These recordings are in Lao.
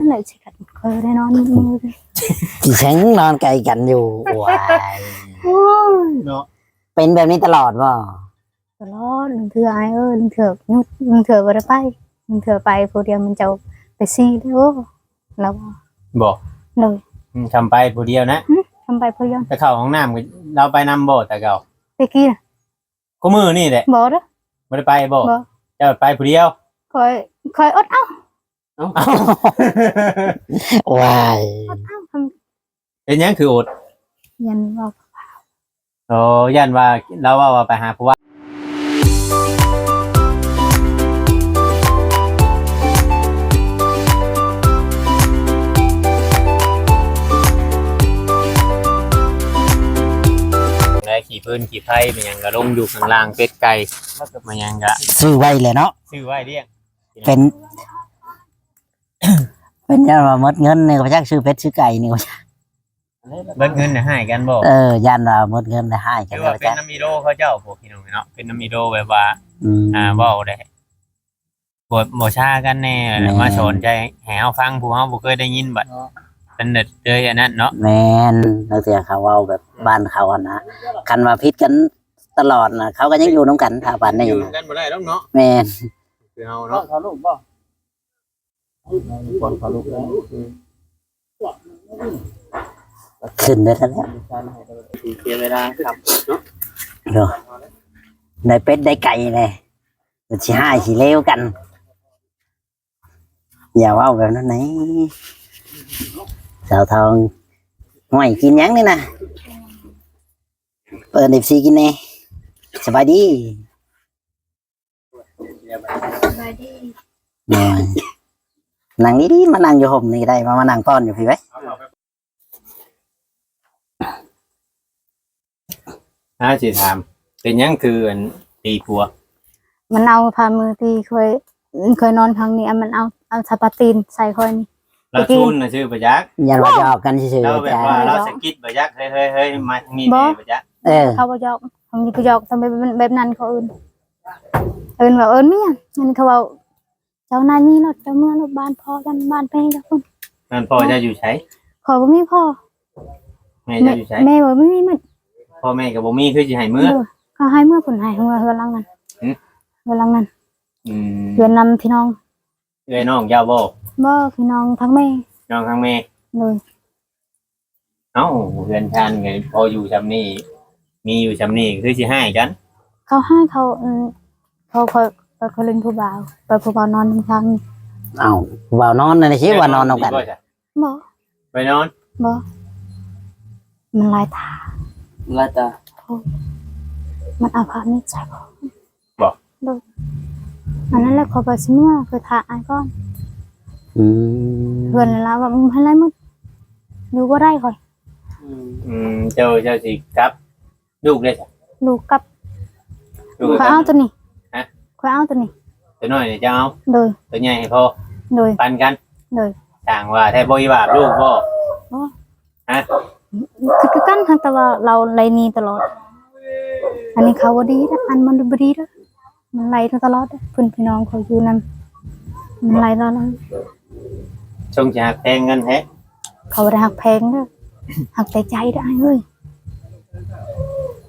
ນັ້ນແຫຼະ ຊິກັດຂ້ອຍໄດ້ນອນມື້ ຊິແຊງນອນໃກ້ກັນຢູ່. ໂອ້ຍ ໂອ້ຍ ເນາະ ເປັນແບບນີ້ຕະຫຼອດບໍ່? ຕະຫຼອດ. ລາງເທື່ອອ້າຍເອີຍ ລາງເທື່ອຢຸດ ລາງເທື່ອບໍ່ໄດ້ໄປ ລາງເທື່ອໄປຜູ້ດຽວ ມັນເຈົ້າໄປຊີ້ເດ້. ໂອ້ ລາວວ່າ ບໍ່ ໂດຍ ອືມ ຄຳໄປຜູ້ດຽວນະ ຫຶ ຄຳໄປຜູ້ດຽວ ໄປເຂົ້າຫ້ອງນ້ຳ ລາວໄປນຳບໍ່ແຕ່ເກົ່າ? ແຕ່ກີ້ນະ ຄູ່ມື້ນີ້ແຫຼະ. ບໍ່ເດີ ບໍ່ໄດ້ໄປບໍ່? ບໍ່ ເຈົ້າໄປຜູ້ດຽວ. ຂ້ອຍ ຂ້ອຍອົດເອົາ. ເອົ້າ ວ້າຍ ອົດເອົາ. ເປັນຫຍັງຄືອົດ? ຢ້ານເວົ້າ ອໍ ຢ້ານວ່າລາວເວົ້າວ່າໄປຫາຜູ້ວ່າ. ແລະ ຂີ້ຟືນຂີ້ໄຟ ແມ່ນຫຍັງກໍລົງຢູ່ຂ້າງລ່າງ ເປັດໄກ່ ແມ່ນຫຍັງກໍຊື້ໄວ້ແຫຼະເນາະ ຊື້ໄວ້ລ້ຽງ. ເປັນ ເປັນຢ້ານວ່າໝົດເງິນນີ້ ບໍ່ຈັກຊື້ເປັດຊື້ໄກ່ນີ້ ບໍ່ຈັກ ເບິດເງິນນະ ຮ້າຍກັນບໍ່? ເອີ ຢ້ານວ່າໝົດເງິນນະ ຮ້າຍກັນ ຫຼືວ່າເປັນນຳອີໂດເຂົາເຈົ້າ ພວກພີ່ນ້ອງເນາະ ເປັນນຳອີໂດ ແບບວ່າ ອືມ ອ່າ ເວົ້າໄດ້ ບໍ່ ບໍ່ຊາກັນແດ່ ແມ່ນ ມາສອນໃຈໃຫ້ເຮົາຟັງ ຜູ້ເຮົາບໍ່ເຄີຍໄດ້ຍິນ ບັດ ເນາະ ເປັນເລີຍອັນນັ້ນເນາະ. ແມ່ນ ລາງເທື່ອເຂົາເວົ້າແບບບ້ານເຂົາຫັ້ນນະ ຄັນວ່າຜິດກັນຕະຫຼອດນະ ເຂົາກໍຍັງຢູ່ນຳກັນ ຖ້າປານນີ້ນະ ຢູ່ນຳກັນບໍ່ໄດ້ດອກເນາະ. ແມ່ນ ຄືເຮົາເນາະ ເຂົາລູກບໍ່? ກ່ອນພາລູກ ຂຶ້ນໄດ້ແລ້ວ ເສຍເວລາຄັບເນາະ ໂດຍ ໄດ້ເປັດໄດ້ໄກ່ແລ້ວ ຊິຮ້າຍຊິເລວກັນ ຢ່າເວົ້າແບບນັ້ນນະ ສາວທອງ. ຫ້ວຍ ກິນຫຍັງນີ້ນະ? ເປີດເອັຟຊີກິນແດ່ ສະບາຍດີ. ສະບາຍດີ ໂດຍ ນັ່ງດີໆ ມານັ່ງຢູ່ຮົ່ມນີ້ກໍໄດ້ ມາ ມານັ່ງປ້ອນຢູ່ພີ້ໄວ້. ອາ ຊິຖາມ ເປັນຫຍັງຄືອັນຕີຜົວ? ມັນເອົາຝ່າມືຕີຂ້ອຍ ຂ້ອຍນອນຂ້າງນີ້ ມັນເອົາ ເອົາສະປາຕີນໃສ່ຂ້ອຍນີ້ ລາວຊູນນະຊື່ບໍ່ຈັກ ຢ້ານວ່າຢອກກັນຊື່ໆ ລາວແບບວ່າ ເຈົ້າ ລາວສະກິດບໍ່ຈັກ ເຮີ້ຍໆໆ ມາທາງນີ້ແດ່ບໍ່ຈັກ. ເອີ ເຂົາບໍ່ຢອກ ເຂົາບໍ່ຢອກ ແບບ ແບບນັ້ນເຂົາເອີ້ນ ເອີ້ນວ່າ ເອີ້ນເມຍ ນັ້ນເຂົາເວົ້າ ເຈົ້ານາຍນີ້ໂລດ ເຈົ້າເມືອໂລດ ບ້ານພໍ່ກັນ ບ້ານແມ່ກັນພຸ້ນ. ບ້ານພໍ່ເຈົ້າຢູ່ໃສ? ຂ້ອຍບໍ່ມີພໍ່. ແມ່ເຈົ້າຢູ່ໃສ? ແມ່ ແມ່ບໍ່ມີໝົດ ພໍ່ແມ່ກໍບໍ່ມີ ຄືຊິໃຫ້ເມືອ? ເອີ ເຂົາໃຫ້ເມືອພຸ້ນ ໃຫ້ເມືອເຮືອນຫຼັງນັ້ນ. ຫຶ? ເຮືອນຫຼັງນັ້ນ. ອືມ ເຮືອນນຳພີ່ນ້ອງ ເອື້ອຍນ້ອງເຈົ້າບໍ່? ບໍ່ ພີ່ນ້ອງທາງແມ່ ນ້ອງທາງແມ່ ໂດຍ. ເອົ້າ ເຮືອນຊານກໍພໍຢູ່ຊ່ຳນີ້ ມີຢູ່ຊ່ຳນີ້ຄືຊິຮ້າຍກັນ? ເຂົາຮ້າຍ ເຂົາ ເອີ ເຂົາ ເຂົາ ເຂົາຫຼິ້ນຜູ້ບ່າວ ໄປຜູ້ບ່າວນອນນຳທາງ. ເອົ້າ ຜູ້ບ່າວນອນນັ້ນຊິວ່ານອນນຳກັນ? ບໍ່ ບໍ່ໄປນອນ ບໍ່ ມັນຫຼາຍຕາ ຫຼາຍຕາ ໂອ້ ມັນເອົາຜ້າມີດໃສ່ບໍ່? ບໍ່ ໂດຍ ອັນນັ້ນແຫຼະ ຂ້ອຍວ່າຊິເມືອ ຂ້ອຍຖ້າອ້າຍກ່ອນ. ອືມ ເພື່ອນລາວວ່າ ອືມ ໃຫ້ໄລ່ໝົດ ຢູ່ບໍ່ໄດ້ຂ້ອຍ. ອືມ ອືມ ເຈົ້າ ເຈົ້າຊິກັບ ລູກເດ້? ລູກກັບ ລູກກັບ ຂ້ອຍເອົາໂຕນີ້. ຮະ? ຂ້ອຍເອົາໂຕນີ້ ໂຕນ້ອຍນີ້ເຈົ້າເອົາ? ໂດຍ ໂຕໃຫຍ່ໃຫ້ພໍ່? ໂດຍ ປັນກັນ? ໂດຍ ຊ່າງວ່າແທ້ ບໍ່ອີບາບລູກບໍ່? ບໍ່ ຮະ? ຄື ຄືກັນ ແຕ່ວ່າລາວໄລ່ໜີຕະຫຼອດ. ອັນນີ້ເຂົາບໍ່ດີເດີ້ ອັນມັນບໍ່ດີເດີ້ ມັນໄລ່ຕະຫຼອດເດີ້. ເພື່ອນພີ່ນ້ອງເຂົາຢູ່ນຳ ມັນໄລ່ຕະຫຼອດ. ຊົງຈະຮັກແພງກັນແທ້. ເຂົາບໍ່ໄດ້ຮັກແພງເດີ້ ຮັກແຕ່ໃຈເດີ້ອ້າຍເອີຍ.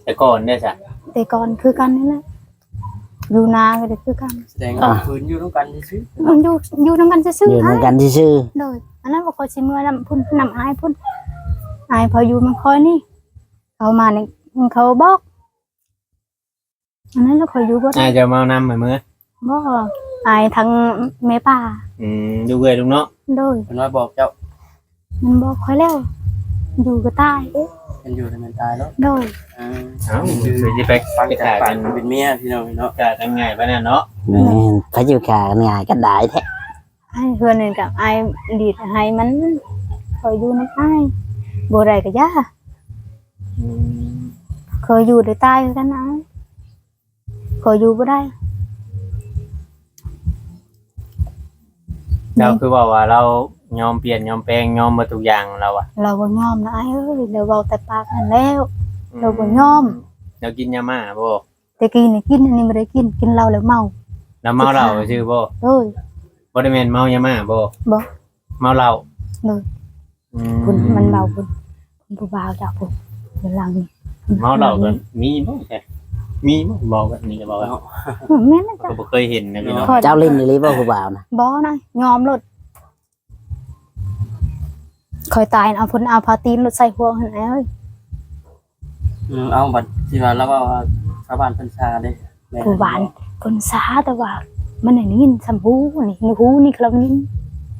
ແຕ່ກ່ອນເດ້ຊະ? ແຕ່ກ່ອນຄືກັນນີ້ແຫຼະ ຢູ່ນາກໍໄດ້ຄືກັນ. ແສດງວ່າ ອ່າ ຄືນຢູ່ນຳກັນຊື່ໆ ເອີ ຢູ່ ຢູ່ນຳກັນຊື່ໆ ຢູ່ນຳກັນຊື່ໆ. ໂດຍ ອັນນັ້ນວ່າຂ້ອຍຊິເມືອນຳພຸ້ນ ນຳອ້າຍພຸ້ນ ອ້າຍພໍຢູ່ນຳຂ້ອຍນີ້ ເຂົາມານີ້ ເຂົາບອກ ອັນນັ້ນແຫຼະ ຂ້ອຍຢູ່ບໍ່ໄດ້. ອ້າຍເຈົ້າເມົານຳໃຫ້ເມືອ? ບໍ່ ອ້າຍທາງແມ່ປ້າ. ອືມ ລູກເອື້ອຍລູກນ້ອງ? ໂດຍ ເພິ່ນມາບອກເຈົ້າ? ມັນບອກຂ້ອຍແລ້ວ ຢູ່ກໍຕາຍເດ້. ຄັນຢູ່ແລ້ວແມ່ນຕາຍເນາະ? ໂດຍ ເອີ ເອົ້າ ຄືຊິໄປ ຟັງຈາກປາກຜູ້ເປັນເມຍພີ່ນ້ອງເນາະ ກະກັນງ່າຍປານນັ້ນເນາະ. ແມ່ນ ໃຜຊິກະກັນງ່າຍກັນໄດ້ແທ້. ອ້າຍເຮືອນນັ້ນກັບອ້າຍດີດໃຫ້ມັນ ຂໍຢູ່ນຳອ້າຍ ບໍ່ໄດ້ກໍຢ່າ. ອືມ ຂໍຢູ່ໄດ້ຕາຍຄືກັນອ້າຍ ຂໍຢູ່ບໍ່ໄດ້. ເຈົ້າຄືເວົ້າວ່າລາວຍອມປ່ຽນຍອມແປງ ຍອມໝົດທຸກຢ່າງລາວວ່າ? ລາວບໍ່ຍອມນະອ້າຍເອີຍ ລາວເວົ້າແຕ່ປາກນັ້ນແລ້ວ. ອືມ ລາວບໍ່ຍອມ. ລາວກິນຢາມ້າບໍ່? ແຕ່ກີ້ນີ້ກິນ ອັນນີ້ບໍ່ໄດ້ກິນ ກິນເຫຼົ້າແລ້ວເມົາ. ລາວເມົາເຫຼົ້າຊື່ບໍ່? ໂດຍ ບໍ່ໄດ້ແມ່ນເມົາຢາມ້າບໍ່? ບໍ່ ເມົາເຫຼົ້າ. ໂດຍ. ອືມ ພຸ້ນມັນເວົ້າພຸ້ນ ຜູ້ບ່າວເຈົ້າພຸ້ນ ຢູ່ຫຼັງນີ້. ເມົາເຫຼົ້າກໍມີບໍ່? ມີບໍ່? ເວົ້າແບບນີ້ກໍເວົ້າ. ເນາະ ເອີ ແມ່ນແລ້ວ ເຈົ້າ ກໍບໍ່ເຄີຍເຫັນນະພີ່ນ້ອງ. ເຈົ້າຫຼິ້ນອີ່ຫຼີບໍ່ຜູ້ບ່າວນະ? ບໍ່ນະ ຍອມໂລດ. ຂ້ອຍຕາຍເອົາ ເພິ່ນເອົາຜ້າຕີນໂລດໃສ່ຫົວຫັ້ນ ອ້າຍເອີຍ. ອືມ ເອົາ ບັດທີ່ວ່າລາວເວົ້າວ່າຊາວບ້ານເພິ່ນຊາເດ້ ແມ່ນ ຜູ້ບ້ານເພິ່ນຊາ ແຕ່ວ່າມັນໄດ້ຍິນສ່ຳຫູນີ້ ໃນຫູນີ້ລາວໄດ້ຍິນ.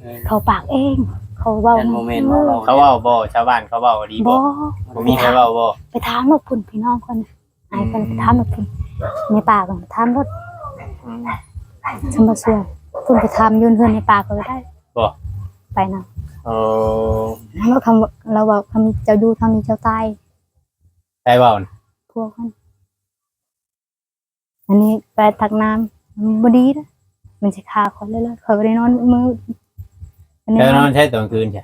ເອີ ເຂົາປາກເອງ ເຂົາເວົ້າ. ແມ່ນບໍ່ແມ່ນ ເອີ ເວົ້າ ເຂົາເວົ້າບໍ່? ຊາວບ້ານເຂົາເວົ້າອີ່ຫຼີບໍ່? ບໍ່ ບໍ່ມີໃຜເວົ້າບໍ່? ໄປຖາມໂລດພຸ້ນ ພີ່ນ້ອງຂ້ອຍນະ ອ້າຍເພິ່ນ ອືມ ໄປຖາມໂລດພຸ້ນ ແມ່ປ້າກໍຖາມໂລດ. ອືມ ສຳບໍ່ເຊື່ອ ເພິ່ນໄປຖາມຢູ່ເຮືອນແມ່ປ້າກໍໄດ້. ບໍ່ ໄປນຳ. ເອີ ລາວເວົ້າ ຄຳ ລາວເວົ້າ ຄຳເຈົ້າຢູ່ທາງນີ້ເຈົ້າຕາຍ. ໃຜເວົ້ານະ? ພວກຫັ້ນ. ອັນນີ້ໄປຕັກນ້ຳ ມັນບໍ່ດີເດ້ ມັນຊິຂ້າຂ້ອຍເລີຍ ຂ້ອຍບໍ່ໄດ້ນອນມື້. ເຈົ້ານອນໃສຕອນຄືນຊະ?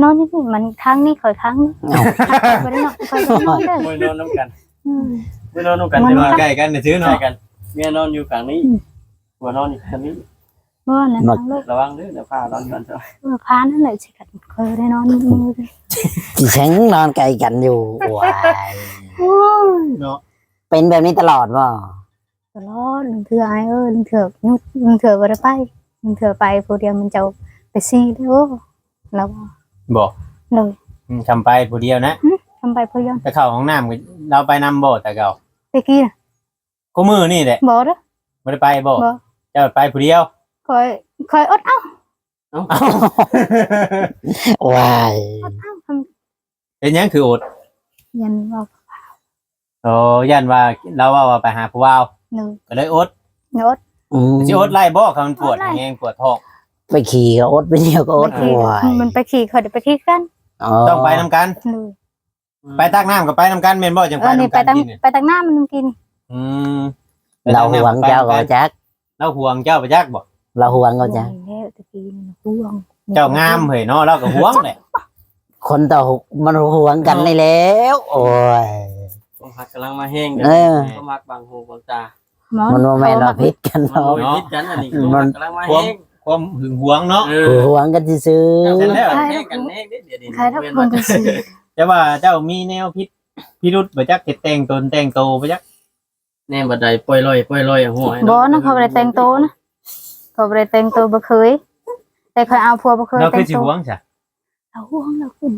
ນອນຢູ່ນີ້ ມັນຂ້າງນີ້ ຂ້ອຍຂ້າງນີ້. ເອົ້າ ບໍ່ໄດ້ນອນ ຂ້ອຍບໍ່ໄດ້ນອນເດີ. ບໍ່ໄດ້ນອນນຳກັນ. ອືມ ບໍ່ໄດ້ນອນນຳກັນ ມັນ ແຕ່ວ່າໃກ້ກັນຊື່ເນາະ. ໃກ້ກັນ ເມຍນອນຢູ່ຂ້າງນີ້ ອືມ ຜົວນອນຢູ່ຂ້າງນີ້. ບໍ່ແຫຼະ ລະວັງເດີ ດຽວພານອນກັນ. ເອີ ພານັ້ນແຫຼະ ຊິກັນ ຂ້ອຍໄດ້ນອນມື້ ຊິແຊງນອນໃກ້ກັນຢູ່. ໂອ້ຍ ໂອ້ຍ ເນາະ ເປັນແບບນີ້ຕະຫຼອດບໍ່? ຕະຫຼອດ ລາງເທື່ອອ້າຍເອີຍ ລາງເທື່ອຢຸດ ລາງເທື່ອບໍ່ໄດ້ໄປ ລາງເທື່ອໄປຜູ້ດຽວ ມັນເຈົ້າໄປຊີ້ເດ້. ໂອ້ ລາວບໍ່ ບໍ່ ໂດຍ ອືມ ຄຳໄປຜູ້ດຽວນະ. ຫຶ ຄຳໄປຜູ້ດຽວ ໄປເຂົ້າຫ້ອງນ້ຳ ລາວໄປນຳບໍ່ແຕ່ເກົ່າ? ແຕ່ກີ້ນະ ຄູ່ມື້ນີ້ແຫຼະ. ບໍ່ເດີ ບໍ່ໄດ້ໄປບໍ່? ບໍ່ ເຈົ້າໄປຜູ້ດຽວ. ຂ້ອຍ ຂ້ອຍອົດເອົາ. ເອົ້າ ວ້າຍ ເປັນຫຍັງຄືອົດ? ຢ້ານເວົ້າ. ອໍ ຢ້ານວ່າລາວເວົ້າວ່າໄປຫາຜູ້ບ່າວ. ໂດຍ ກໍເລີຍອົດ. ອົດ. ອືມ ຊິອົດໄດ້ບໍ່ ຄັນມັນປວດແຮງ ປວດທ້ອງ? ໄປຂີ່ກໍອົດ ໄປຍ່ຽວກໍອົດ. ໄປຂີ່ ໂອ້ຍ ມັນໄປຂີ່ ຂ້ອຍໄດ້ໄປຂີ່ກັນ. ອໍ ຕ້ອງໄປນຳກັນ. ໂດຍ ອືມ ໄປຕັກນ້ຳກໍໄປນຳກັນແມ່ນບໍ່? ຈັ່ງໄປນຳກັນ ເອີ ນີ້ໄປຕັກ ກິນນີ້ ໄປຕັກນ້ຳນຳກິນ. ອືມ ລາວຫວງເຈົ້າກໍຈັກ ລາວຫວງເຈົ້າໄປຈັກບໍ່? ລາວຫວງກໍຈັກ ໂອ້ຍ ແລ້ວແຕ່ກີ້ນີ້ຫວງ. ເຈົ້າງາມເຮີ້ຍເນາະ ລາວກໍຫວງແຫຼະ. ຄົນຕໍ່ ມັນຫວງກັນນີ້ແລ້ວ. ໂອ້ຍ ຄວາມຮັກກຳລັງມາແຮງ. ເອີ ຄວາມຮັກບັງຫູບັງຕາ. ມັນບໍ່ແມ່ນວ່າຜິດກັນເນາະ ມັນບໍ່ຜິດກັນ. ອັນນີ້ ຄວາມຮັກກຳລັງມາແຮງ ຄວາມຫຶງຫວງເນາະ. ເອີ ຫວງກັນຊື່ໆ. ເຈົ້າແມ່ນແລ້ວ ແຮງກັນແຮງເດ້ ດຽວນີ້ ແຕ່ວ່າເຈົ້າມີແນວຜິດພິລຸດບໍ່ຈັກ ເຮັດແຕ່ງຕົນແຕ່ງໂຕບໍ່ຈັກ. ແນມບັນໄດປ່ອຍລ່ອຍ ປ່ອຍລ່ອຍ ຫົວ ບໍ່ນະ ຂ້ອຍບໍ່ໄດ້ແຕ່ງໂຕນະ ຂ້ອຍບໍ່ໄດ້ແຕ່ງໂຕ ບໍ່ເຄີຍ ແຕ່ຂ້ອຍເອົາຜົວບໍ່ເຄີຍແຕ່ງໂຕ. ລາວຄືຊິຫວງຊະ? ລາວຫວງ ລາວກິນ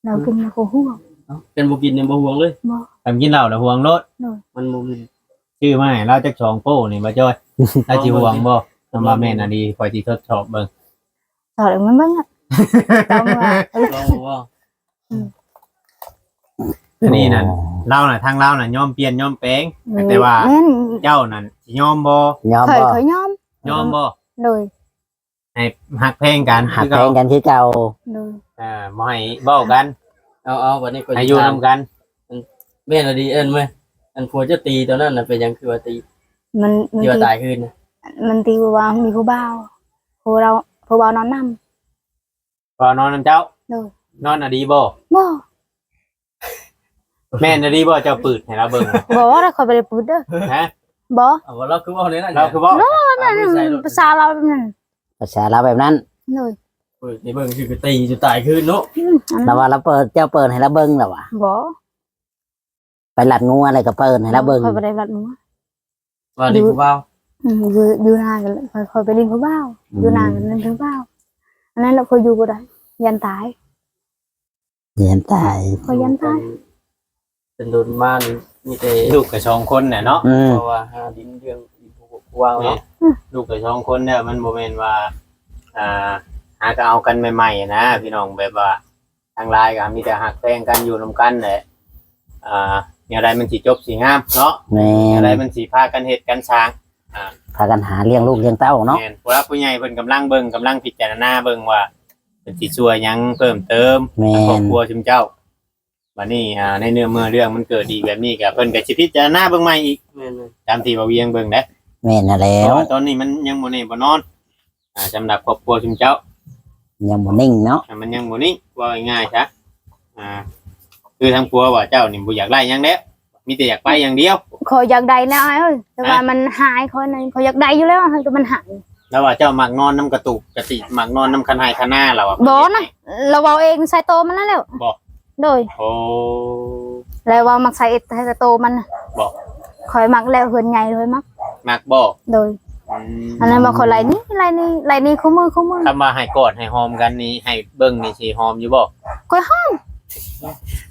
ລາວກິນລາວກໍຫວງ. ເອົ້າ ຄັນບໍ່ກິນນີ້ບໍ່ຫວງເລີຍ? ບໍ່ ຄັນກິນເຫຼົ້າລະຫວງໂລດ. ໂດຍ ມັນບໍ່ມີ. ຊື້ມາໃຫ້ລາວຈັກສອງໂປ້ນີ້ບໍ່ຈ້ອຍ ລາວຊິຫວງບໍ່? ຄັນວ່າແມ່ນອີ່ຫຼີ ຂ້ອຍຊິທົດສອບເບິ່ງ. ສອບເບິ່ງ ລອງເບິ່ງ ລອງເບິ່ງ. ອືມ ອັນນີ້ນັ້ນ ອໍ ລາວນະ ທາງລາວນະຍອມປ່ຽນຍອມແປງ ແມ່ນ ແຕ່ວ່າ ແມ່ນ ເຈົ້ານັ້ນຊິຍອມບໍ່? ຍອມບໍ່? ຂ້ອຍຍອມ. ຍອມບໍ່? ໂດຍ ໃຫ້ຮັກແພງກັນ ຮັກແພງກັນຄືເກົ່າ. ໂດຍ ອ່າ ບໍ່ໃຫ້ເວົ້າກັນ. ເອົາໆ ບັດນີ້ຂ້ອຍ ໃຫ້ຢູ່ນຳກັນ. ແມ່ນອີ່ຫຼີ ເອີ້ນແມ່ ອັນຜົວເຈົ້າຕີຕອນນັ້ນນະ ເປັນຫຍັງຄືວ່າຕີ? ມັນ ມັນ ທີ່ວ່າຕາຍຄືນນະ ມັນຕີວ່າມີຜູ້ບ່າວ ຜູ້ລາວ ຜູ້ບ່າວນອນນຳ. ບໍ່ນອນນຳເຈົ້າ? ໂດຍ ນອນອີ່ຫຼີບໍ່? ບໍ່ ແມ່ນອີ່ຫຼີບໍ່? ເຈົ້າປືດໃຫ້ລາວເບິ່ງ. ບໍ່ ຂ້ອຍບໍ່ໄດ້ປືດເດີ. ຮະ? ບໍ່ ເອົາ ລາວຄືເວົ້າແນວນັ້ນ ລາວຄືເວົ້າ ລາວວ່າແບບນັ້ນ ພາສາລາວແບບນັ້ນ ພາສາລາວແບບນັ້ນ. ໂດຍ ເປີດໃຫ້ເບິ່ງ ຄືໄປຕີຈົນຕາຍຄືນເນາະ. ອືມ ລາວວ່າລາວເປີດ ເຈົ້າເປີດໃຫ້ລາວເບິ່ງລາວວ່າ. ບໍ່ ໄປລັດງົວແລ້ວກໍເປີດໃຫ້ລາວເບິ່ງ. ຂ້ອຍບໍ່ໄດ້ລັດງົວ ວ່າຫຼິ້ນຜູ້ບ່າວ. ອືມ ຢູ່ ຢູ່ນາກັນ ຂ້ອຍ ຂ້ອຍໄປຫຼິ້ນຜູ້ບ່າວ. ອືມ ຢູ່ນາກັນຫຼິ້ນຜູ້ບ່າວ ອັນນັ້ນລະ ຂ້ອຍຢູ່ບໍ່ໄດ້ ຢ້ານຕາຍ. ຢ້ານຕາຍ ຂ້ອຍຢ້ານຕາຍ. ເປັນດົນມານີ້ມີແຕ່ ລູກກໍສອງຄົນແຫຼະເນາະ. ອືມ ເພາະວ່າຫາດິນລ້ຽງອີ່ພໍ່ຜູ້ບ່າວເນາະ. ແມ່ນ ອືມ ລູກກໍສອງຄົນແລ້ວ ມັນບໍ່ແມ່ນວ່າ ອ່າ ຫາກໍເອົາກັນໃໝ່ໆນະ ພີ່ນ້ອງ ແບບວ່າ ທາງຫຼາຍກໍມີແຕ່ຮັກແພງກັນ ຢູ່ນຳກັນແຫຼະ. ອ່າ ແນວໃດມັນຊິຈົບຊິງາມເນາະ. ແມ່ນ ແນວໃດມັນຊິພາກັນເຮັດກັນສ້າງ ອ່າ ພາກັນຫາລ້ຽງລູກລ້ຽງເຕົ້າເນາະ. ແມ່ນ ຜູ້ຫຼັກຜູ້ໃຫຍ່ເພິ່ນກຳລັງເບິ່ງ ກຳລັງພິຈາລະນາເບິ່ງວ່າເພິ່ນຊິຊ່ວຍຫຍັງເພີ່ມເຕີມ. ແມ່ນ ຄອບຄົວຊຸມເຈົ້າ. ບັດນີ້ ອ່າ ໃນເນື້ອເມື່ອເລື່ອງມັນເກີດອີກແບບນີ້ ກໍເພິ່ນກໍຊິພິຈາລະນາເບິ່ງໃໝ່ອີກ. ແມ່ນໆ ຕາມທີ່ບ່າວວຽງເບິ່ງເດ້. ແມ່ນຫັ້ນແຫຼ້ວ ເພາະວ່າຕອນນີ້ມັນຍັງບໍ່ແນ່ບໍ່ນອນ. ອ່າ ສຳລັບຄອບຄົວຊຸມເຈົ້າ ຍັງບໍ່ນິ່ງເນາະ. ອ່າ ມັນຍັງບໍ່ນິ່ງ ເວົ້າງ່າຍໆຊະ. ອ່າ ຄືທາງຜົວວ່າເຈົ້ານີ້ບໍ່ຢາກໄດ້ຫຍັງແລ້ວ ມີແຕ່ຢາກໄປຢ່າງດຽວ. ຂ້ອຍຢາກໄດ້ແລ້ວອ້າຍເອີຍ ແຕ່ວ່າ ຮະ? ມັນຫາຍ ຂ້ອຍນັ້ນ ຂ້ອຍຢາກໄດ້ຢູ່ແລ້ວ ແຕ່ມັນຫາຍ. ລາວວ່າເຈົ້າມັກນອນນຳກະຕູບກະຕິ ມັກນອນນຳຄັນໄຮ່ຄັນນາ ລາວວ່າ ບໍ່ນະ ລາວເວົ້າເອງໃສ່ໂຕມັນນັ້ນແຫຼະ ບໍ່ ໂດຍ ໂອ້ ລາວວ່າມັກໃສ່ເອັດໃສ່ໂຕມັນນະ ບໍ່ ຂ້ອຍມັກແລ້ວ ເຮືອນໃຫຍ່ຂ້ອຍມັກ ມັກບໍ່ ໂດຍ ອືມ ອັນນັ້ນວ່າຂ້ອຍໄລ່ໜີ ໄລ່ໜີ ໄລ່ໜີຄູ່ມື້ ຄູ່ມື້ ຄຳວ່າໃຫ້ກອດໃຫ້ຫອມກັນນີ້ ໃຫ້ເບິ່ງນີ້ຊິຫອມຢູ່ບໍ່ ຂ້ອຍຫອມ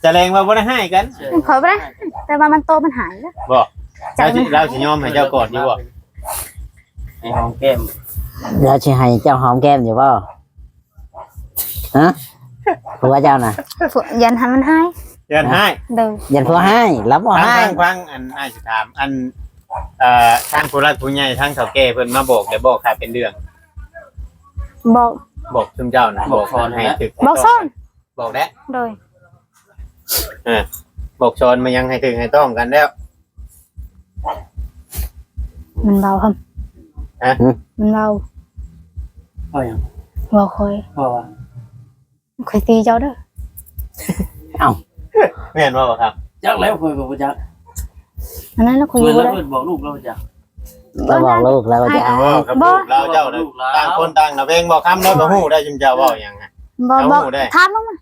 ສະແດງວ່າບໍ່ໄດ້ຮ້າຍກັນ ຂ້ອຍບໍ່ໄດ້ ແຕ່ວ່າມັນໂຕມັນຫາຍແລ້ວ ບໍ່ ລາວຊິ ລາວຊິຍອມໃຫ້ເຈົ້າກອດຢູ່ບໍ່ ໃຫ້ຫອມແກ້ມ ລາວຊິໃຫ້ເຈົ້າຫອມແກ້ມຢູ່ບໍ່? ຮະ? ຜົວເຈົ້ານະ? ຢ້ານໃຫ້ມັນຮ້າຍ ຢ້ານຮ້າຍ ໂດຍ ຢ້ານຜົວຮ້າຍ ລາວບໍ່ຮ້າຍ ຟັງ ຟັງ ອັນ ອ້າຍຊິຖາມ ອັນ ເອີ ທາງຜູ້ຫຼັກຜູ້ໃຫຍ່ ທາງເຖົ້າແກ່ເພິ່ນມາບອກໄດ້ບໍ່ ຖ້າເປັນເລື່ອງ? ບອກ ບອກຊຸມເຈົ້ານະ ບອກສອນໃຫ້ຖືກ ບອກສອນ ບອກແລ້ວ ໂດຍ ເອີ ບອກສອນມາຍັງໃຫ້ຖືກໃຫ້ຕ້ອງກັນແລ້ວ ມັນເວົ້າ ຮະ? ມັນເວົ້າ ເວົ້າຫຍັງ? ເວົ້າຂ້ອຍ ເວົ້າວ່າ ຂ້ອຍຕີເຈົ້າເດີ ເອົ້າ ແມ່ນບໍ່ບັກຄຳ? ຈັກແລ້ວ ຂ້ອຍກໍບໍ່ຈັກ ອັນນັ້ນລະ ຂ້ອຍບໍ່ໄດ້ ບອກລູກລາວບໍ່ຈັກ ລາວບອກລູກລາວວ່າຈະ ເອີ ກັບລູກລາວ ເຈົ້າ ຕ່າງຄົນຕ່າງລະແວງ ບໍ່ຄຳລາວກໍຮູ້ໄດ້ ຊຸມເຈົ້າເວົ້າຫຍັງ ບໍ່ ລາວ ບໍ່ ຮູ້ໄດ້ ຖາມລາວມາ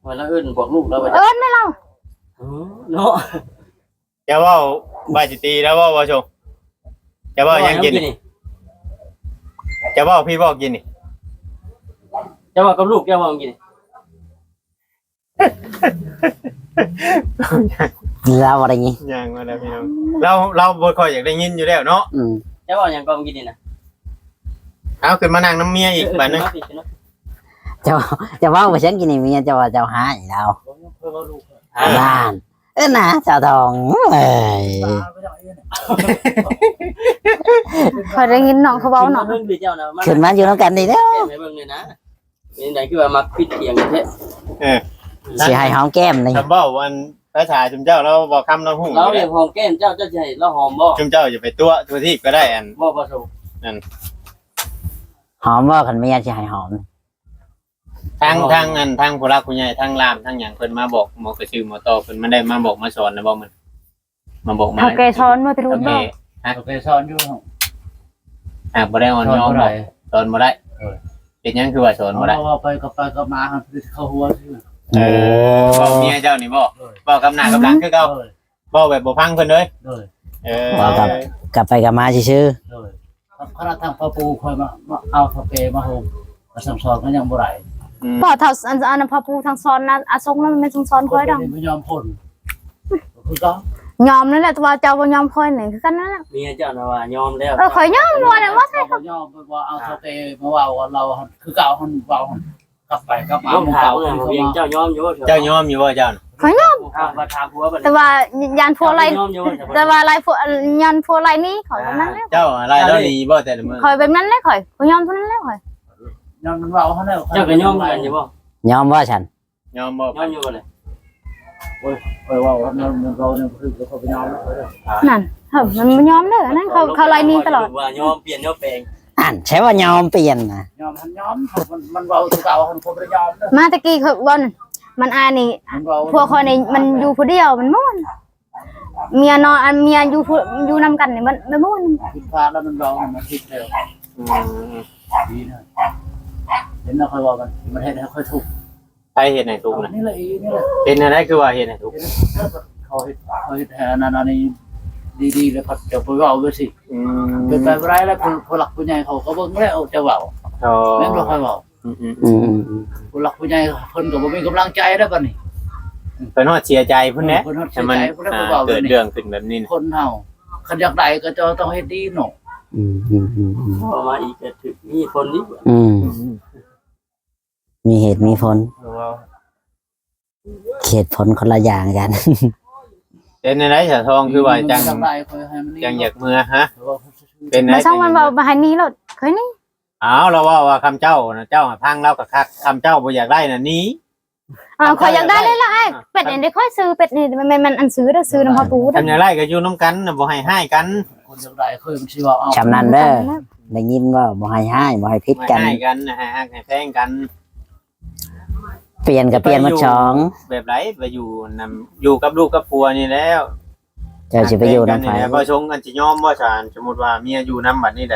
ວ່າລາວເອີ້ນບອກລູກລາວວ່າ ເອີ້ນແມ່ລາວ ເອີ ເນາະ ຈະເວົ້າ ວ່າຊິຕີລາວເວົ້າ ບໍ່ຊົງ ຈະເວົ້າຫຍັງກິນນີ້ ຈະເວົ້າ ພີ່ເວົ້າກິນນີ້ ຈະເວົ້າກັບລູກ ເຈົ້າເວົ້າກິນນີ້ ລາວບໍ່ໄດ້ຍິນ ຍ່າງມາແລ້ວພີ່ນ້ອງ ລາວ ລາວບໍ່ຄ່ອຍຢາກໄດ້ຍິນຢູ່ແລ້ວເນາະ ອືມ ເຈົ້າເວົ້າຫຍັງກ່ອນກິນນີ້ນະ ເອົາ ຂຶ້ນມານັ່ງນຳເມຍອີກບາດໜຶ່ງ ເຈົ້າ ເຈົ້າເວົ້າບໍ່ຊັ້ນກິນນີ້ ເມຍເຈົ້າວ່າເຈົ້າຮ້າຍລາວ ນັ້ນ ເອີນະ ສາວທອງເອີຍ ຂ້ອຍໄດ້ຍິນນ້ອງເຂົາເວົ້າເນາະ ຂຶ້ນມາຢູ່ນຳກັນນີ້ແລ້ວ ເປັນໄປເບິ່ງເລີຍນະ ເປັນໃດຄືວ່າມັກຜິດຖຽງກັນແທ້ ເອີ ຊິໃຫ້ຫອມແກ້ມນີ້ ຄຳເວົ້າອັນພາສາຊຸມເຈົ້າ ລາວບໍ່ຄຳລາວຮູ້ ລາວຢາກຫອມແກ້ມເຈົ້າ ເຈົ້າຊິໃຫ້ລາວຫອມບໍ່ ຊຸມເຈົ້າຢ່າໄປຕົວະທົ່ວທີບກໍໄດ້ ອັນ ບໍ່ປະສົງ ນັ້ນ ຫອມບໍ່ ຄັນເມຍຊິໃຫ້ຫອມ ທາງ ທາງອັນ ທາງຜູ້ຫຼັກຜູ້ໃຫຍ່ ທາງລ່າມ ທາງຫຍັງ ເພິ່ນມາບອກໝໍກະຊື່ໝໍຕໍ່ ເພິ່ນມາໄດ້ມາບອກມາສອນນະບໍ່ ມາບອກມາ ເຖົ້າແກ່ສອນບໍ່ ທີ່ຮູ້ບໍ່ ເຖົ້າແກ່ສອນຢູ່ ຫາກບໍ່ໄດ້ອ່ອນຍອມບໍ່ ສອນບໍ່ໄດ້ ເອີ ເປັນຫຍັງຄືວ່າສອນບໍ່ໄດ້ ເວົ້າໄປກັບໄປກັບມາ ເຂົາຫົວຊື່ ເອີ ເວົ້າເມຍເຈົ້ານີ້ບໍ່ ເວົ້າກັບໜ້າກັບຫຼັງຄືເກົ່າ ເວົ້າແບບບໍ່ຟັງເພິ່ນເລີຍ ໂດຍ ເອີ ເວົ້າກັບ ກັບໄປກັບມາຊື່ໆ ໂດຍ ຂະໜາດທາງພໍ່ປູ່ຂ້ອຍມາ ມາເອົາພໍ່ແກ່ມາໂຮມ ມາສັ່ງສອນກໍຍັງບໍ່ໄດ້ ອືມ ພໍ່ເຖົ້າ ອັນ ອັນພໍ່ປູ່ທາງສອນນະ ອາສົງນັ້ນແມ່ນສັ່ງສອນຂ້ອຍດອກ ບໍ່ຍອມຄົນ ຄືກັນ ຍອມນັ້ນແຫຼະ ແຕ່ວ່າເຈົ້າບໍ່ຍອມຂ້ອຍນີ້ຄືກັນນັ້ນແຫຼະ ເມຍເຈົ້ານະວ່າຍອມແລ້ວ ເອີ ຂ້ອຍຍອມ ບໍ່ໄດ້ວ່າໃສ່ ບໍ່ຍອມ ບໍ່ເອົາເຖົ້າແກ່ມາເວົ້າ ເວົ້າລາວຫັ້ນ ຄືເກົ່າຫັ້ນ ເວົ້າຫັ້ນ ກັບໄປກັບມາ ຕ້ອງຖາມເບິ່ງ ເຈົ້າຍອມຢູ່ບໍ່ ເຈົ້າຍອມຢູ່ບໍ່ເຈົ້າ ຂ້ອຍຍອມ ຖາມວ່າ ຖາມຜົວບັດນີ້ ແຕ່ວ່າຢ້ານຜົວໄລ່ ເຈົ້າຍອມຢູ່ບໍ່ ແຕ່ວ່າໄລ່ຜົວ ຢ້ານຜົວໄລ່ໜີ ຂ້ອຍແບບນັ້ນແຫຼະ ເຈົ້າໄລ່ລາວໜີບໍ່ແຕ່ລະມື້ ຂ້ອຍແບບນັ້ນແຫຼະ ຂ້ອຍ ຂ້ອຍຍອມເທົ່ານັ້ນແຫຼະ ຂ້ອຍ ຍ້ອນມັນເວົ້າຫັ້ນແຫຼະ ເຈົ້າກໍຍອມຄືກັນຢູ່ບໍ່ ຍອມບໍ່ຊັ້ນ ຍອມບໍ່ ຍອມຢູ່ບໍ່ນີ້ ໂອ້ຍ ຂ້ອຍເວົ້ານຳມັນເວົ້ານຳຄືເຂົາໄປຍອມແລ້ວ ນັ້ນ ເອີ ມັນບໍ່ຍອມເດີ ອັນນັ້ນເຂົາ ເຂົາໄລ່ໜີຕະຫຼອດ ວ່າຍອມປ່ຽນຍອມແປງ ອັນໃຊ່ວ່າຍອມປ່ຽນນະ ຍອມຫັ້ນຍອມ ມັນ ມັນເວົ້າຄືເກົ່າຫັ້ນ ຂ້ອຍບໍ່ໄດ້ຍອມເດີ ມາແຕ່ກີ້ຂ້ອຍເວົ້ານັ້ນ ມັນອາຍນີ້ ມັນເວົ້າ ພວກຂ້ອຍນີ້ມັນຢູ່ຜູ້ດຽວມັນມ່ວນ ເມຍນອນ ອັນເມຍຢູ່ຜູ້ ຢູ່ນຳກັນນີ້ມັນ ມັນມ່ວນ ຜິດພາດແລ້ວມັນເວົ້າມັນຜິດແລ້ວ ອືມ ດີນະ ເຫັນແລ້ວຂ້ອຍເວົ້າມັນ ມັນເຮັດໃຫ້ຂ້ອຍທຸກ ໃຜເຮັດໃຫ້ທຸກນະ ນີ້ລະ ອີນີ້ລະ ເປັນແນວໃດຄືວ່າເຮັດໃຫ້ທຸກ ເຂົາເຮັດ ເຂົາເຮັດໃຫ້ອັນນັ້ນອັນນີ້ດີໆ ແລ້ວເຂົາຈະໄປເວົ້າໄປຊິ ອືມ ເປັນໄປບໍ່ໄດ້ແລ້ວ ຜູ້ ຜູ້ຫຼັກຜູ້ໃຫຍ່ເຂົາກໍເບິ່ງແລ້ວຈະເວົ້າ ອໍ ແມ່ນບໍ່ຂ້ອຍເວົ້າ ອືມໆ ອືມໆ ຜູ້ຫຼັກຜູ້ໃຫຍ່ເພິ່ນກໍບໍ່ມີກຳລັງໃຈແລ້ວບັດນີ້ ເພິ່ນຮອດເສຍໃຈພຸ້ນແຫຼະ ເອີ ເພິ່ນຮອດເສຍໃຈພຸ້ນແຫຼະ ເອີ ເພິ່ນເວົ້າ ເກີດເລື່ອງຂຶ້ນແບບນີ້ ຄົນເຮົາຄັນຢາກໄດ້ກໍເຈົ້າຕ້ອງເຮັດດີເນາະ ອືມໆໆໆ ເວົ້າມາອີກກໍຖືກມີຄົນນີ້ ອືມ ອືມ ມີເຫດມີຜົນ ເອີ ເຫດຜົນຄົນລະຢ່າງກັນ ເປັນແນວໃດສາວທອງ ຄືວ່າຈັ່ງ ຈັ່ງຢາກເມືອ ຮະ ເປັນແນວໃດ ມາຊ່າງມັນເວົ້າ ມາໃຫ້ໜີໂລດ ຂ້ອຍໜີ ອ້າວ ລາວເວົ້າວ່າຄຳເຈົ້ານະ ເຈົ້າໃຫ້ພັງລາວກໍຄັກ ຄຳເຈົ້າບໍ່ຢາກໄດ້ນະໜີ ອ້າວ ຂ້ອຍຢາກໄດ້ເລີຍລະອ້າຍ ເປັດນີ້ເດ້ ຂ້ອຍຊື້ເປັດນີ້ ແມ່ນ ແມ່ນອັນຊື້ເດີ ຊື້ນຳພໍ່ປູ່ເດີ ຄັນຢາກໄດ້ກໍຢູ່ນຳກັນນະ ບໍ່ໃຫ້ຮ້າຍກັນ ຄົນຢາກໄດ້ຄືມັນຊິເວົ້າເອົາ ຊ່ຳນັ້ນເດີ ໄດ້ຍິນບໍ່ ບໍ່ໃຫ້ຮ້າຍ ບໍ່ໃຫ້ຜິດກັນ ບໍ່ໃຫ້ຮ້າຍກັນ ໃຫ້ຮັກໃຫ້ແພງກັນ ປ່ຽນກໍປ່ຽນໝົດສອງ ແບບໃດ ໄປຢູ່ນຳ ຢູ່ກັບລູກກັບຜົວນີ້ແລ້ວ ເຈົ້າຊິໄປຢູ່ນຳໃຜ ບໍ່ຊົງກັນ ຊິຍອມບໍ່ຊະ ສົມມຸດວ່າເມຍຢູ່ນຳບັດນີ້ໄດ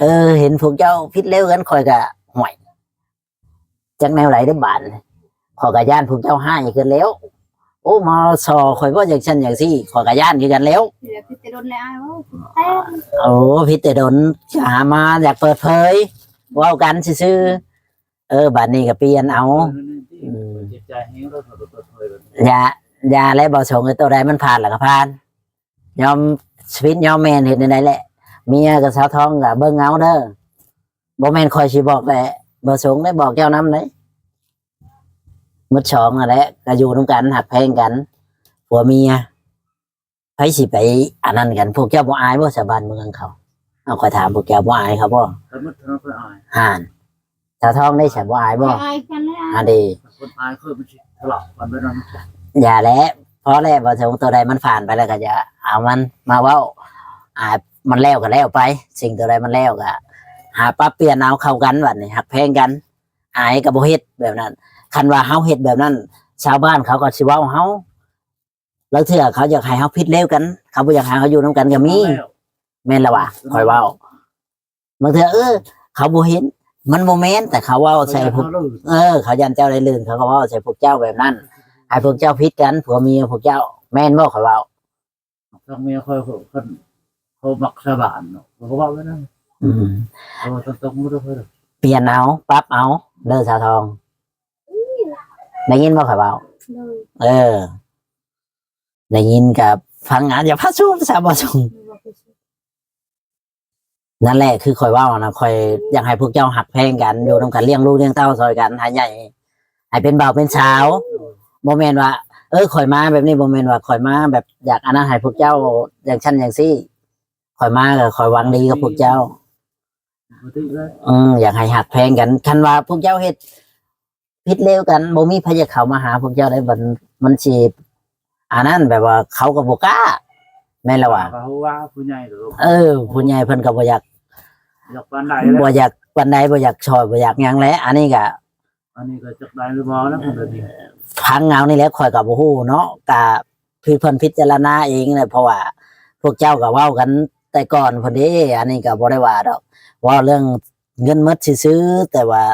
ເອີ ເຫັນພວກເຈົ້າຜິດແລ້ວກັນ ຂ້ອຍກະ ຫ້ວຍ ຈັກແນວໃດເດ້ບາດນີ້ ຂ້ອຍກະຢ້ານພວກເຈົ້າຮ້າຍຄືກັນແລ້ວ. ໂອ້ ມາສໍຂ້ອຍເວົ້າຈັ່ງຊັ້ນຈັ່ງຊີ້ ຂ້ອຍກະຢ້ານຄືກັນແລ້ວ. ເອີ ຜິດແຕ່ດົນແລ້ວອ້າຍເອີຍ ຜິດແຕ່ ໂອ້ ຜິດແຕ່ດົນ ຫາມາຢາກເປີດເຜີຍ ເວົ້າກັນຊື່ໆ. ເອີ ບາດນີ້ກະປ່ຽນເອົາ. ອືມ ຈິດໃຈແຮງແລ້ວ ເປີດເຜີຍແບບນີ້ ຢ່າ ຢ່າແຫຼະ ບໍ່ສົງເອີຍ ໂຕໃດມັນຜ່ານແລ້ວກະຜ່ານ ຍອມຜິດຍອມແມ່ນ ເຮັດແນວໃດແຫຼະ. ເມຍກັບສາວທອງກະເບິ່ງເອົາເດີ. ບໍ່ແມ່ນຂ້ອຍຊິບອກແຫຼະ ບໍ່ສົງໄດ້ບອກເຈົ້ານຳເດ້. ໝົດສອງຫັ້ນແຫຼະ ກະຢູ່ນຳກັນ ຮັກແພງກັນ ຜົວເມຍ ໃຜຊິໄປອັນນັ້ນກັນ. ພວກເຈົ້າບໍ່ອາຍບໍ່ຊາວບ້ານເມືອງເຂົາ? ເອົາ ຂ້ອຍຖາມພວກເຈົ້າ ບໍ່ອາຍເຂົາບໍ່? ຄັນໝົດເທົ່ານັ້ນຂ້ອຍອາຍ ຫັ້ນ ສາວທອງໄດ້ ສາວ ບໍ່ອາຍບໍ່? ອາຍກັນແຫຼະ ອັນເດ ຄົນອາຍຄືມັນຊິທະເລາະກັນໄປນຳ. ຢ່າແຫຼະ ພໍແລ້ວ ບໍ່ສົງ ໂຕໃດມັນຜ່ານໄປແລ້ວກະຢ່າເອົາມັນມາເວົ້າ. ອາ ມັນແລ້ວກະແລ້ວໄປ ສິ່ງໂຕໃດມັນແລ້ວກະຫາປັບປ່ຽນເອົາ ເຂົ້າກັນ ບາດນີ້ຮັກແພງກັນ. ອາຍກະບໍ່ເຮັດແບບນັ້ນ ຄັນວ່າເຮົາເຮັດແບບນັ້ນ ຊາວບ້ານເຂົາກະຊິເວົ້າເຮົາ. ລາງເທື່ອເຂົາຢາກໃຫ້ເຮົາຜິດແລ້ວກັນ ເຂົາບໍ່ຢາກໃຫ້ເຮົາຢູ່ນຳກັນກະມີ. ແມ່ນລະຫວາ ຂ້ອຍເວົ້າ ບາງເທື່ອ ເອີ ເຂົາບໍ່ເຫັນ ມັນບໍ່ແມ່ນ ແຕ່ເຂົາເວົ້າໃສ່ພວກ ເອີ ເຂົາຢ້ານເຈົ້າໄດ້ລື່ນ ເຂົາກະເວົ້າໃສ່ພວກເຈົ້າແບບນັ້ນ ໃຫ້ພວກເຈົ້າຜິດກັນ ຜົວເມຍພວກເຈົ້າ ແມ່ນບໍ່ ຂ້ອຍເວົ້າ? ທາງເມຍຂ້ອຍ ເຂົາ ເຂົາມັກສາບານເນາະ ເຂົາກະເວົ້າແບບນັ້ນ. ອືມ ເຂົາເວົ້າຕົງໆ ບໍ່ໄດ້ ປ່ຽນເອົາ ປັບເອົາເດີ ສາວທອງ ໄດ້ຍິນບໍ່ ຂ້ອຍເວົ້າ? ໂດຍ ເອີ ໄດ້ຍິນກະຟັງເອົາ ຢ່າພາຊູ ສາວບໍ່ສູງ. ນັ້ນແຫຼະ ຄືຂ້ອຍເວົ້ານະ ຂ້ອຍຢາກໃຫ້ພວກເຈົ້າຮັກແພງກັນ ຢູ່ນຳກັນ ລ້ຽງລູກລ້ຽງເຕົ້າຊ່ອຍກັນ ໃຫ້ໃຫຍ່ ໃຫ້ເປັນບ່າວເປັນສາວ. ບໍ່ແມ່ນວ່າ ເອີ ຂ້ອຍມາແບບນີ້ ບໍ່ແມ່ນວ່າຂ້ອຍມາແບບຢາກອັນນັ້ນໃຫ້ພວກເຈົ້າ ຢ່າງຊັ້ນຢ່າງຊີ້. ຂ້ອຍມາກະຂ້ອຍຫວັງດີກັບພວກເຈົ້າ. ບໍ່ຖືກເລີຍ ອືມ ຢາກໃຫ້ຮັກແພງກັນ. ຄັນວ່າພວກເຈົ້າເຮັດຜິດເລວກັນ ບໍ່ມີໃຜຢາກເຂົ້າມາຫາພວກເຈົ້າໄດ້ ມັນ ມັນຊິ ອັນນັ້ນ ແບບວ່າເຂົາກະບໍ່ກ້າ ແມ່ນລະຫວາ. ເຂົາວ່າຜູ້ໃຫຍ່ ເອີ ຜູ້ໃຫຍ່ເພິ່ນກະບໍ່ຢາກ ຢາກປານໃດ ບໍ່ຢາກປານໃດ ບໍ່ຢາກຊ່ອຍ ບໍ່ຢາກຫຍັງແຫຼະ. ອັນນີ້ກະ ອັນນີ້ກະຈັກໄດ້ຫຼືບໍ່ນະ ເພິ່ນກະຊິ ຟັງເອົານີ້ແຫຼະ ຂ້ອຍກະບໍ່ຮູ້ເນາະ ກະ ຄືເພິ່ນພິຈາລະນາເອງແຫຼະ ເພາະວ່າພວກເຈົ້າກະເວົ້າກັນແຕ່ກ່ອນພຸ້ນເດ້. ອັນນີ້ກະບໍ່ໄດ້ວ່າດອກ ເວົ້າເລື່ອງເງິນໝົດຊື່ໆ ແຕ່ວ່າ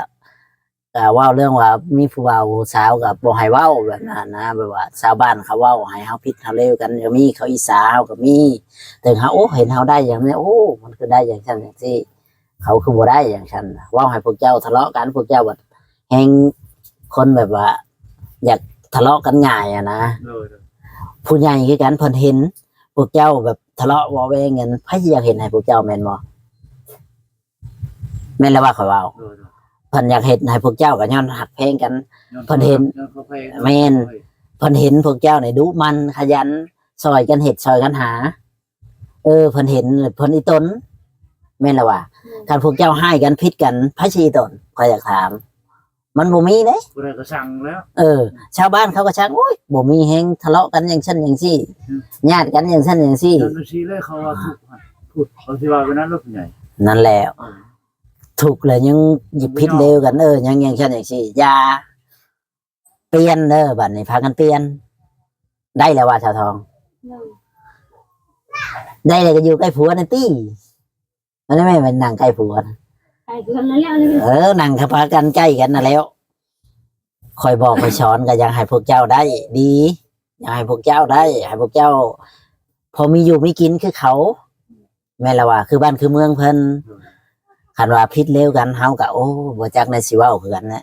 ກະເວົ້າເລື່ອງວ່າມີຜູ້ບ່າວຜູ້ສາວກະບໍ່ໃຫ້ເວົ້າແບບນັ້ນນະ ແບບວ່າຊາວບ້ານເຂົາເວົ້າໃຫ້ເຮົາຜິດເຮົາເລວກັນກະມີ ເຂົາອິດສາເຮົາກະມີ ເຖິງເຮົາ ໂອ້ ເຫັນເຮົາໄດ້ຫຍັງນີ້ ໂອ້ ມັນຄືໄດ້ຈັ່ງຊັ້ນຈັ່ງຊີ້ ເຂົາຄືບໍ່ໄດ້ຈັ່ງຊັ້ນ ເວົ້າໃຫ້ພວກເຈົ້າທະເລາະກັນ ພວກເຈົ້າບັດ ແຮງຄົນແບບວ່າຢາກທະເລາະກັນງ່າຍຫັ້ນນະ. ໂດຍ ໂດຍ ຜູ້ໃຫຍ່ຄືກັນ ເພິ່ນເຫັນພວກເຈົ້າແບບທະເລາະເບາະແວງກັນ ໃຜຊິຢາກເຫັນໃຫ້ພວກເຈົ້າແມ່ນບໍ່? ແມ່ນລະວ່າຂ້ອຍເວົ້າ. ໂດຍ ໂດຍ ເພິ່ນຢາກເຮັດໃຫ້ພວກເຈົ້າກະຍ້ອນຮັກແພງກັນ ຍ້ອນ ເພິ່ນເຫັນ ຍ້ອນເຂົາແພງ ແມ່ນ ເພິ່ນເຫັນພວກເຈົ້ານີ້ດຸໝັ່ນຂະຫຍັນ ຊ່ອຍກັນເຮັດຊ່ອຍກັນຫາ. ເອີ ເພິ່ນເຫັນ ເພິ່ນອີ່ຕົນ ແມ່ນລະຫວາ. ແມ່ນ ຄັນພວກເຈົ້າຮ້າຍກັນຜິດກັນ ໃຜຊິອີ່ຕົນ? ຂ້ອຍຢາກຖາມ ມັນບໍ່ມີເດ້. ຜູ້ໃດກະຊັງແລ້ວ ເອີ ຊາວບ້ານເຂົາກະຊັງ ໂອ້ຍ ບໍ່ມີແຮງທະເລາະກັນຈັ່ງຊັ້ນຈັ່ງຊີ້ ອືມ ຍາດກັນຈັ່ງຊັ້ນຈັ່ງຊີ້ ຈັ່ງຊີ້ແຫຼະ ເຂົາວ່າທຸກ ທຸກ ເຂົາຊິວ່າໄປນັ້ນໂລດ ຜູ້ໃຫຍ່ ນັ້ນແຫຼະ ເອີ ທຸກແລ້ວຍັງຜິດເລວກັນ ເອີ ຍັງຈັ່ງຊັ້ນຈັ່ງຊີ້ ຢ່າ ປ່ຽນເດີ ບາດນີ້ພາກັນປ່ຽນ ໄດ້ແລ້ວວ່າ ສາວທອງ? ໂດຍ ໄດ້ແລ້ວກະຢູ່ໃກ້ຜົວນັ້ນຕິ ອັນນີ້ແມ່ນນັ່ງໃກ້ຜົວນະ ໃກ້ຜົວນັ້ນແຫຼະ ເອີ ນັ່ງກະພາກັນໃກ້ກັນນັ້ນແຫຼະ. ຂ້ອຍບອກຂ້ອຍສອນກະຢາກໃຫ້ພວກເຈົ້າໄດ້ດີ ຢາກໃຫ້ພວກເຈົ້າໄດ້ ໃຫ້ພວກເຈົ້າພໍມີຢູ່ມີກິນຄືເຂົາ ແມ່ນລະຫວາ ຄືບ້ານຄືເມືອງເພິ່ນ. ໂດຍ ຄັນວ່າຜິດເລວກັນ ເຮົາກະ ໂອ້ ບໍ່ຈັກແນວຊິເວົ້າຄືກັນແຫຼະ